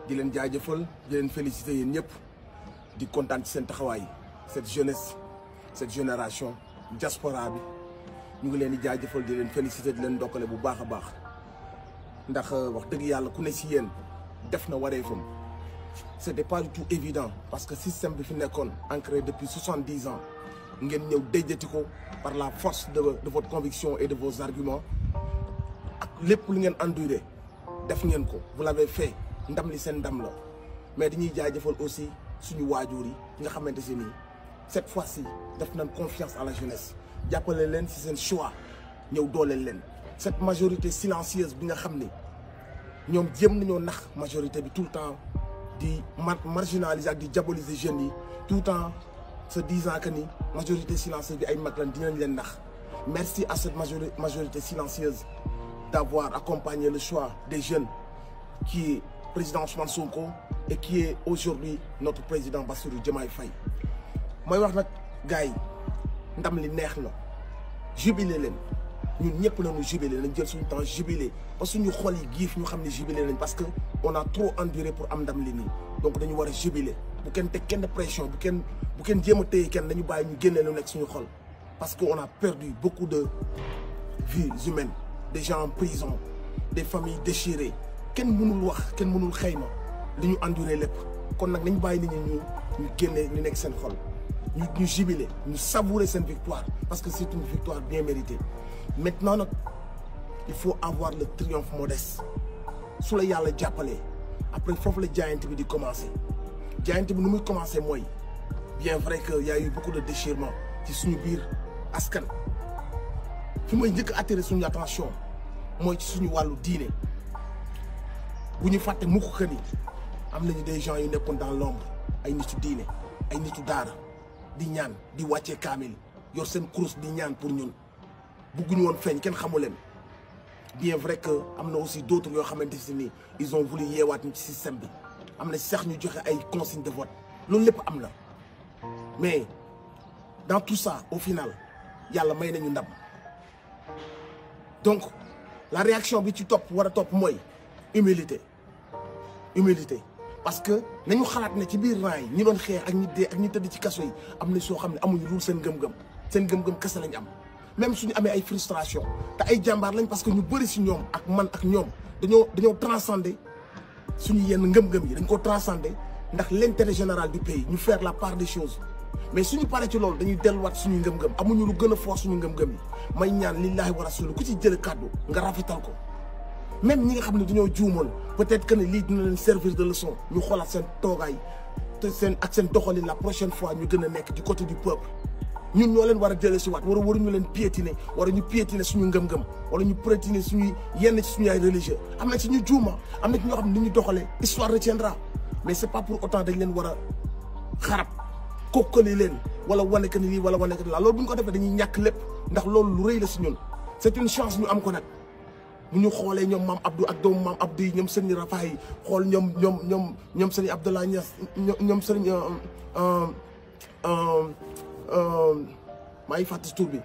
di leen jaajëfal di leen féliciter yéen ñëpp di kontaan ci seen taxawaay cette jeunesse cette génération diaspora bi ñu ngi leen di jaajëfal di leen féliciter di leen ndokkale bu baax a baax ndax wax dëgg yàlla ku ne si yéen def na wareefam c'était pas du tout évident parce que système bi fi nekkoon ancré depuis 70 ans ngeen ñëw déjati ko par la force de votre conviction et de vos arguments ak lépp lu ngeen enduré def ngeen ko vous l'avez fait ndam li seen ndam la mais dañuy jaajëfal aussi suñu waajur yi nga xamante si nii cette fois-ci def nañ confiance à la jeunesse jàppale leen si seen choix ñëw dooleel leen cette majorité silencieuse bi nga xam ni ñoom jéem nañoo nax majorité bi tout le temps di marginaliser ak di diaboliser jeunes yi tout le temps se disant que ni majorité silencieuse bi ay mag lan dinañ leen nax merci à cette majorité silencieuse d'avoir accompagné le choix des jeunes qui est président Ousmane Sonko et qui est aujourd'hui notre président Bassirou Diomaye Faye mooy wax nag gars yi ndam li neex na jubilé leen ñun ñëpp nañu jubilé nañ jël suñu temps jubilé parce que suñu xol yi giif ñu xam ne jubilé nañ parce que on a trop enduré pour am ndam li nii donc dañu war a jubilé bu kenn teg kenn pression bu kenn jéem a téye kenn dañu bàyyi ñu génnee lu nekk suñu xol parce que on a perdu beaucoup de vies humaines des gens en prison des familles déchirées kenn mënul wax kenn mënul xayma li ñu enduré lépp kon nag nañ bàyyi nit ñi ñu génnee ñu nekk seen xol ñu jubilé ñu savourer seen victoire parce que c'est une victoire bien méritée maintenant nag il faut avoir le triomphe modeste su la yàlla jàppalee après foofu la jaayante bi di commencer jaayante bi nu muy commencer mooy bien vrai que y a eu beaucoup de déchirement ci suñu biir askan fi mooy njëkk attirer suñu attention mooy ci suñu wàllu diine bu ñu fàtte mukk que ni am nañu des gens yu nekkoon dans l'ombre ay nitu diine ay nitu daara di ñaan di wàccee kaamil yor seen kurus di ñaan pour ñun bugguñu woon feeñ kenn xamu leen bien vrai que am na aussi d'autres yoo xamante si ni ils ont voulu yeewaat ñu ci système bi am na sax ñu joxe ay consignes de vote loolu lépp am na mais dans tout ça au final yàlla may nañu ndam donc la réaction bi ci topp war a topp mooy humilité parce que nañu xalaat ne ci biir rang yi ñi doon xeex ak ñi dee ak ñi tëdd ci kaso yi am na soo xam ne amuñu dul seen gëm-gëm kese lañ am même suñu amee ay frustration te ay jàmbaar lañ parce que ñu bëri si ñoom ak man ak ñoom dañoo transcender suñu yenn ngëm-ngëm yi dañ ko transcender ndax l'intérêt général du pays ñu faire la part des choses mais suñu paree ci loolu dañuy delluwaat suñuy ngëm-ngëm amuñu lu gën a fort suñu ngëm-ngëm yi may ñaan lillahi wa rasuli ku ci jël kàddu nga rafetal ko même ñi nga xam ne dañoo juumoon peut-être que ne lii dina leen servir de leçon ñu xoolaat seen toogaay te seen doxalin la prochaine fois ñu gën a nekk du côté du peuple ñun ñoo leen war a jëlee si waat waruñu leen piétiner wala ñu piétiner suñu ngëm-ngëm wala ñu piétiner suñuy yenn ci suñu ay religieux am na ci ñu juuma am na ci ñoo xam ne ni ñu doxalee histoire retiendra mais c'est pas pour autant dañ leen war a xarab kokkali leen wala wane que ni lii wala wane que ni laa loolu bu ñu ko defee dañuy ñàkk lépp ndax loolu lu rëy la si ñun c'est une chance ñu am ko nag bu ñu xoolee ñoom maam Abdou ak doomu maam Abdou yi ñoom sëriñ Rafa yi xool ñoom sëriñ Abdoulaye Niass ñoom sëriñ maa ngi fàttali tur bi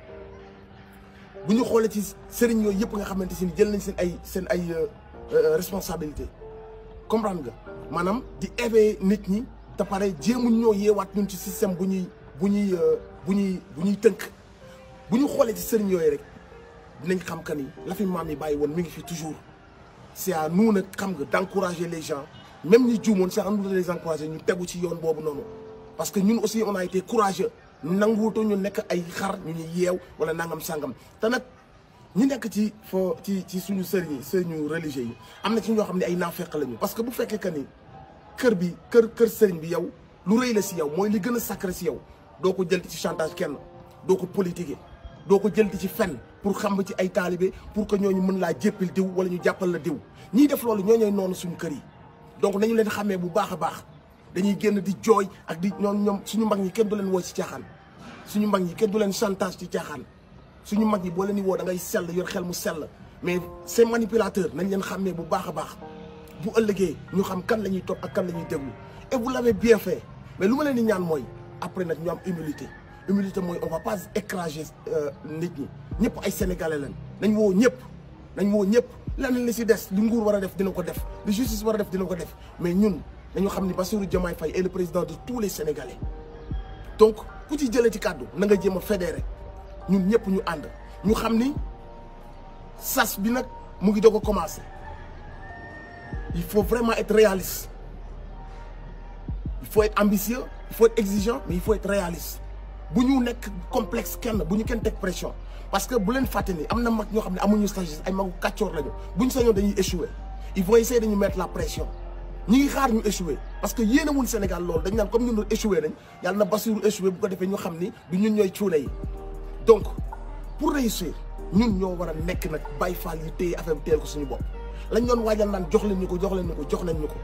bu ñu xoolee ci sëriñ yooyu yëpp nga xamante si ni jël nañ seen ay responsabilité comprendre nga maanaam di éveiller nit ñi te pare jéemuñ ñoo yeewaat ñun ci système bu ñuy tënk bu ñu xoolee ci sëriñ yooyu rek dinañ xam que ni la fi maam yi bàyyi woon mi ngi fi toujours c'est à nous nag xam nga d'encourager les gens même ñi juumoon c'est à nous de les encourager ñu tegu ci yoon boobu noonu parce que ñun aussi on a été courageux nanguwuto ñu nekk ay xar ñu ñuy yeew wala nangam sangam te nag ñi nekk ci suñu sëriñu religieux yi am na ci ñoo xam ne ay naafeq lañu parce que bu fekkee que ni kër sëriñ bi yow lu rëy la si yow mooy li gën a sacré si yow doo ko jël ci chantage kenn doo ko politiquer doo ko jël ci fenn pour xam ci ay taalibe pour que ñooñu mën laa jéppil diw wala ñu jàppal la diw ñiy def loolu ñooñooy noonu suñu kër yi donc nañu leen xàmmee bu baax a baax dañuy génn di jooy ak di ñoom suñu mag ñi kenn du leen woo ci caaxaan suñu mag ñi kenn du leen chantage ci caaxaan suñu mag ñi boo leen di woo da ngay sell yor xel mu sell mais ces manipulateurs nañ leen xàmmee bu baax a baax bu ëllëgee ñu xam kan la ñuy topp ak kan la ñuy déglu et vous l'avez bien fait mais lu ma leen di ñaan mooy après nag ñu am humilité mooy on va pas écraser nit ñi ñëpp ay sénégalais lañ nañ woo ñëpp leneen li si des li nguur war a def dina ko def li justice war a def dina ko def mais ñun dañu xam ni Bassirou Diomaye Faye est le président de tous les Sénégalais donc ku ci jëlee ci kàddu na nga jéem a fédéré ñun ñëpp ñu ànd ñu xam ni sas bi nag mu ngi doog a commencé il faut vraiment être réaliste il faut être ambitieux il faut être exigeant mais il faut être réaliste bu ñu nekk complexe kenn bu ñu kenn teg pression parce que bu leen fàtte ni am na mag ñoo xam ne amuñu sagesse ay magu kàccoor lañu bu ñu sañoon dañuy échouer ils vont essayer de ñu mettre la pression ñi ngi xaar ñu échouer parce que yéenewul Sénégal loolu dañ naan comme ñun échouer nañ yàlla na Bassirou échouer bu ko defee ñu xam ni du ñun ñooy cuune yi donc pour réussir ñun ñoo war a nekk nag Baye Fall yi téye affaire teel ko suñu bopp lañ doon waajal naan jox leen ñu ko jox leen ñu ko jox nañ ñu ko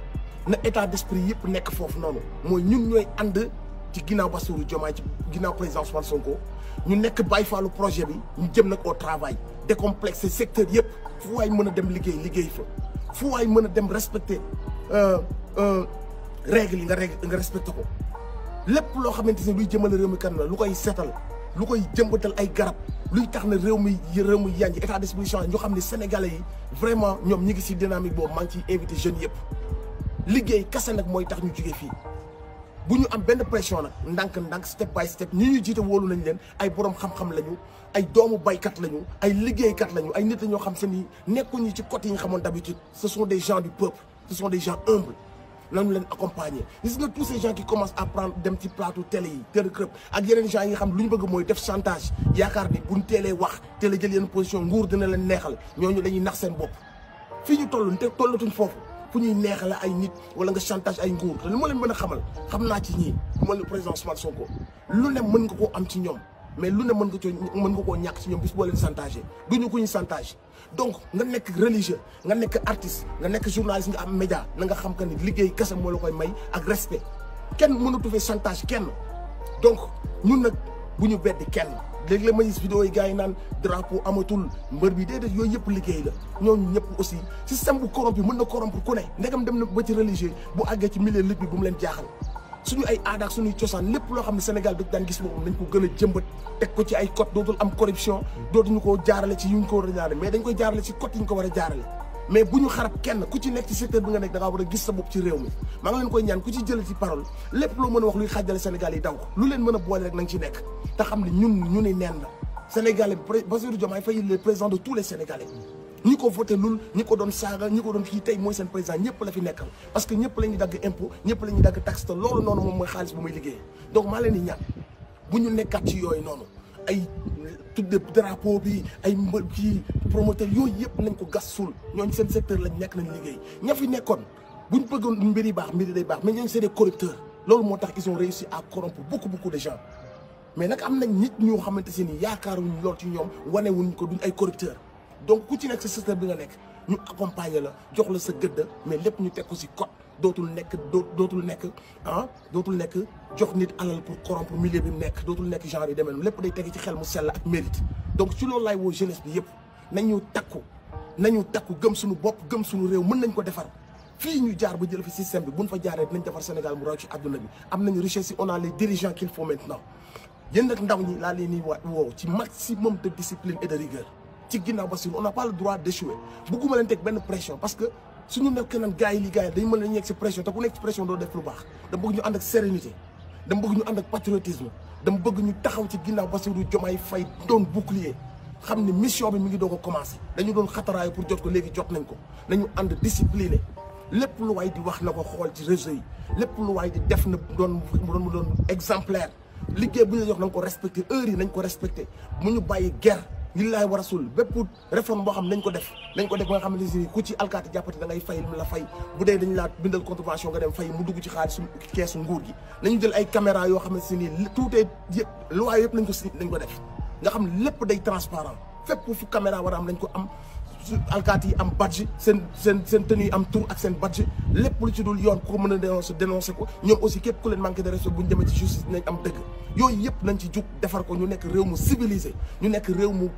na état d'esprit yëpp nekk foofu noonu mooy ñun ñooy ànd ci ginnaaw Bassirou Diomaye ci ginnaaw président Ousmane Sonko ñu nekk Baye Fallu projet bi ñu jëm nag au travail décomplexé secteur yëpp fu waay mën a dem liggéey fa fu waay mën a dem respecté règle yi nga respecté ko lépp loo xamante ni luy jëmale réew mi kanam la lu koy seetal lu koy jëmbatal ay garab luy tax na réew mi yanj état d'esprit change ñu xam ne sénégalais yi vraiment ñoom ñi ngi si dynamique boobu maa ngi ciy invité jeunes yëpp liggéey kase nag mooy tax ñu jógee fii bu ñu am benn pression nag ndànk step by step ñi ñu jiite wóolu nañ leen ay borom xam-xam lañu ay doomu baykat lañu ay liggéeykat lañu ay nit la ñoo xam se ni nekkuñu ci côté yi nga xamoon d'habitude ce sont des gens du peuple ce sont des gens humbles nañu leen accompagner gis nga tous ces gens qui commencent à prendre dem ci plateau télé yi télé crëp ak yeneen gens yi nga xam lu ñu bëgg mooy def chantage yaakaar ni buñ teelee wax télé jël yenn position nguur dina leen neexal ñooñu dañuy nax seen bopp fii ñu toll te tollatuñ foofu fu ñuy neexale ay nit wala nga chantage ay nguur te li ma leen mën a xamal xam naa ci ñii lu ma le président Ousmane Sonko lu ne mën nga koo am ci ñoom mais lu ne mën nga koo ñàkk ci ñoom bis boo leen chantage duñu ko ñu chantage donc nga nekk religieux nga nekk artiste nga nekk journaliste nga am média na nga xam que ni liggéey kese moo la koy may ak respect kenn mënatu fee chantage kenn donc ñun nag bu ñu beddi kenn léegi la ma gis vidéo yi gars yi naan drapeau amatul mbër bi déedéet yooyu yëpp liggéey la ñooñu ñëpp aussi système bu corrompu mën na corrompre ku ne ndegam dem na ba ci religieux bu àggee ci milieu lutte bi bu mu leen jaaxal suñu ay aada ak suñuy cosaan lépp loo xam ne Sénégal da daan gis boobu nañ ko gën a jëmbat teg ko ci ay code dootul am corruption dootuñu ko jaarale ci yu ñu ko war a jaarale mais dañ koy jaarale ci code yi ñu ko war a jaarale mais bu ñu xarab kenn ku ci nekk ci secteur bi nga nekk da ngaa war a gis sa bopp ci réew mi maa ngi leen koy ñaan ku ci jëlee ci parole lépp loo mën a wax luy xàjjale Sénégal yi daw ko lu leen mën a boole rek na nga ci nekk te xam ne ñu ni neen la Sénégalais Bassirou Diomaye Faye le président de tous les Sénégalais ñi ko voté lul ñi ko doon saaga ñi ko doon kii tey mooy seen président ñëpp la fi nekkal parce que ñëpp la ñuy dagg impôt ñëpp la ñuy dagg taxe te loolu noonu moom mooy xaalis bu muy liggéeyee donc maa leen di ñaan bu ñu nekkaat ci yooyu noonu ay tudde drapeau bi ay mbër ci promoteur yooyu yëpp nañ ko gas suul ñooñu seen secteur lañ nekk nañ liggéey ña fi nekkoon buñ bëggoon mbir yi baax mbir yi day baax mais ñooñu c'est des corrupteurs loolu moo tax ils ont réussi à corrompre beaucoup de gens mais nag am nañ nit ñoo xamante se ni yaakaaruñ lool ci ñoom wanewuñ ko duñ ay corrupteurs donc ku ci nekk sa secteur bi nga nekk ñu accompagner la jox la sa gëdd mais lépp ñu teg ko ci code dootul nekk jox nit alal pour corrompre milieu bi mu nekk dootul nekk genre yi demee lépp day teg ci xel mu sell ak mérite donc ci loolu laay woo jeunesse bi yëpp nañu takku gëm suñu bopp gëm suñu réew mën nañ ko defar fii ñu jaar ba jël fi système bi buñ fa jaaree dinañ defar Sénégal mu raw ci àdduna bi am nañu richesse yi on a les dirigeants qu'il faut maintenant yéen nag ndaw ñi laa leen di woo ci maximum de discipline et de rigueur ci ginnaaw Bassirou on n'a pas le droit d'échouer bugguma leen teg benn pression parce que suñu nekk nag gars yi dañu mën a nekk ci pression te ku nekk ci pression doo def lu baax dama bëgg ñu ànd ak sérénité dama bëgg ñu ànd ak patriotisme dama bëgg ñu taxaw ci ginnaaw Bassirou Diomaye Faye doon bouclier xam ne mission bi mi ngi doog a commencé dañu doon xataraayu pour jot ko léegi jot nañ ko nañu ànd discipliné lépp lu waay di wax na ko xool ci réseau yi lépp lu waay di def na doon exemplaire liggéey bu ñu la jox nañ ko respecté heure yi nañ ko respecté mu ñu bàyyi guerre lillaay wa rasul bépp réforme boo xam nañ ko def ba nga xam ne ku ci alkaati jàppati da ngay fay lu la fay bu dee dañ laa bindal contravention nga dem fay mu dugg ci xaalis keesu nguur gi nañu jël ay caméra yoo xam ne si nii tuutee yëpp loi yëpp nañ ko si nañ ko def nga xam ne lépp day transparent fépp fu caméra war a am nañ ko am alkaati yi am badge seen tenue yi am tour ak seen badge lépp lu ci dul yoon ku ko mën a dénoncer ko ñoom aussi képp ku leen manqué de respect bu ñu demee ci justice dinañ am dëgg yooyu yëpp nañ ci jug defar ko ñu nekk réew mu civilisé ñu nekk réew mu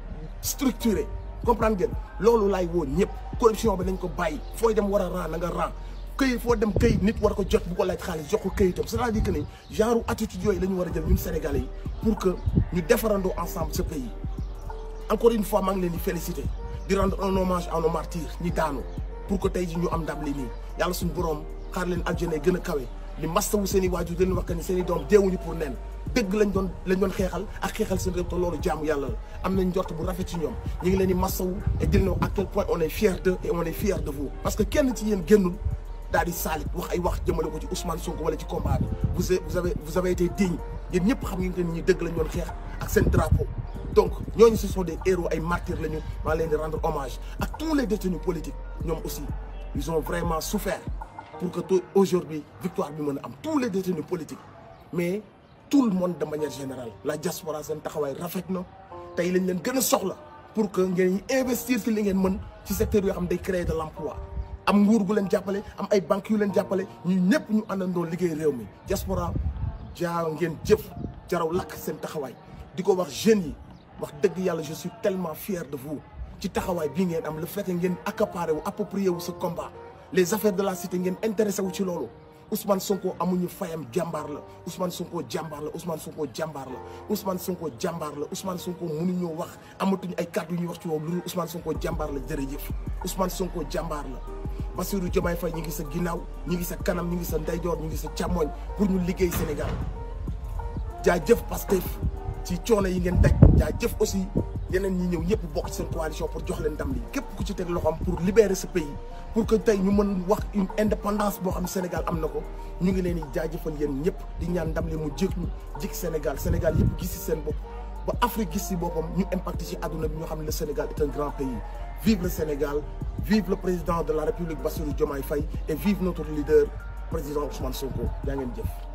structuré comprendre ngeen loolu laay woon ñëpp corruption bi nañ ko bàyyi fooy dem war a ran na nga ran këyit foo dem këyit nit war ko jot bu ko laaj xaalis jox ko këyitam c'est-à-dire que ni genre attitude yooyu la ñu war a jël ñun Sénégalais yi pour que ñu defarandoo ensemble ce pays encore une fois maa ngi leen di féliciter di rendre un hommage à nos martyrs ñi daanu pour que tey ji ñu am ndam li nii yàlla suñu borom xaar leen aljana gën a kawe li mastawu seen i waajur di leen wax que ni seen i doom deewuñu pour nen dëgg lañ doon xeexal ak xeexal seen réew te loolu jaamu yàlla la am nañ njort bu rafet ci ñoom ñu ngi leen di mastawu et di leen à quel point on est fier d'eux et on est fier de vous parce que kenn ci yéen génnul daal di saalit wax ay wax jëmale ko ci Ousmane Sonko wala ci combat bi vous avez été digne yéen ñëpp xam ngeen que ni ñi dëgg lañ doon xeex ak seen drapeau donc ñooñu ce sont des héros ay martyrs lañu maa leen di rendre hommage ak tous les détenus politiques ñoom aussi ils ont vraiment souffert pour que aujourd'hui victoire bi mën a am tous les détenus politiques mais tout le monde de manière générale la diaspora seen taxawaay rafet na tey lañ leen gën a soxla pour que ngeen investir ci li ngeen mën ci secteur yoo xam day créer de l'emploi am nguur gu leen jàppale am ay banques yu leen jàppale ñu ñëpp ñu àndandoo liggéey réew mi diaspora jaa ngeen jëf jaraw lakk seen taxawaay di ko wax jeunes yi wax dëgg yàlla je suis tellement fier de vous ci taxawaay bii ngeen am le fait que ngeen accaparé wu approprié wu ce combat les affaires de la cité ngeen intéressé wu ci loolu Ousmane Sonko amuñu fayam jàmbaar la Ousmane Sonko jàmbaar la Ousmane Sonko jàmbaar la Ousmane Sonko jàmbaar la Ousmane Sonko mënuñoo wax amatuñu ay kàddu yu ñuy wax ci loolu lu Ousmane Sonko jàmbaar la jërëjëf Ousmane Sonko jàmbaar la Bassirou Diomaye Faye ñu ngi sa ginnaaw ñu ngi sa kanam ñu ngi sa ndeyjoor ñu ngi sa càmmoñ pour ñu liggéey Sénégal jaajëf Pastef ci coono yi ngeen daj jaajëf aussi yeneen ñi ñëw ñëpp bokk ci seen coalition pour jox leen ndam li képp ku ci teg loxoom pour libérer ce pays pour que tey ñu mën wax une indépendance boo xam Sénégal am na ko ñu ngi leen di jaajëfal yéen ñëpp di ñaan ndam li mu jëkk ñu jik Sénégal Sénégal yëpp gis ci seen bopp ba Afrique gis ci boppam ñu impacté ci àdduna bi ñoo xam ne le Sénégal est un grand pays vive le Sénégal vive le président de la République Bassirou Diomaye Faye et vive notre leader président Ousmane Sonko yaa ngeen jëf